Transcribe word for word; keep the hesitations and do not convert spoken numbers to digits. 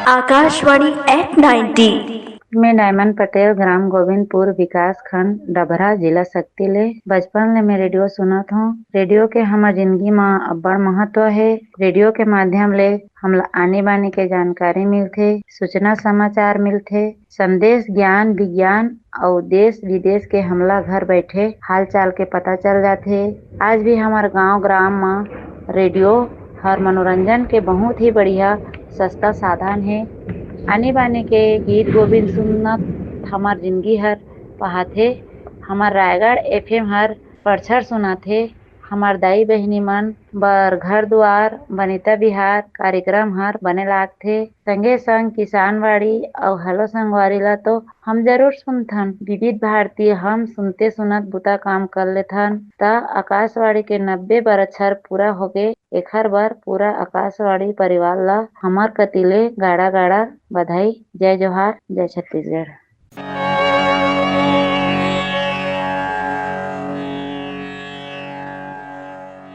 Akashvani eight ninety. मैं Diamond Patel, ग्राम गोविंदपुर, विकास खंड डभरा, जिला सक्ती ले। बचपन ले मैं रेडियो सुनत हूँ। रेडियो के हमर जिंदगी म अब्बड़ महत्व हे। रेडियो के माध्यम ले हमला आनी बानी के जानकारी मिलथे, सूचना समाचार मिलथे, संदेश, ज्ञान, विज्ञान अउ देश विदेश के हमला घर बैठे हालचाल के पता चल जाथे। आज भी हमर गांव ग्राम म रेडियो हर मनोरंजन के बहुत ही बढ़िया सस्ता साधन हे। आनी बानी के गीत गोविंद सुनत हमर जिंदगी हर पहाथे। हमर रायगढ़ एफएम हर परछर सुनाथे। हमर दाई बहिनी मन बर घर दुआर बनिता बिहार कार्यक्रम हर बने लागथे। संगे संग किसानवाड़ी अउ हेलो संगवारी ला तो हम जरूर सुनथन। विविध भारती हम सुनते सुनत बुता काम कर लेथन। त आकाशवाणी के नब्बे बरस हर पूरा होगे, एखर बर पूरा आकाशवाणी परिवार ला हमर कति ले गाड़ा गाड़ा बधाई। जय जोहार, जय छत्तीसगढ़।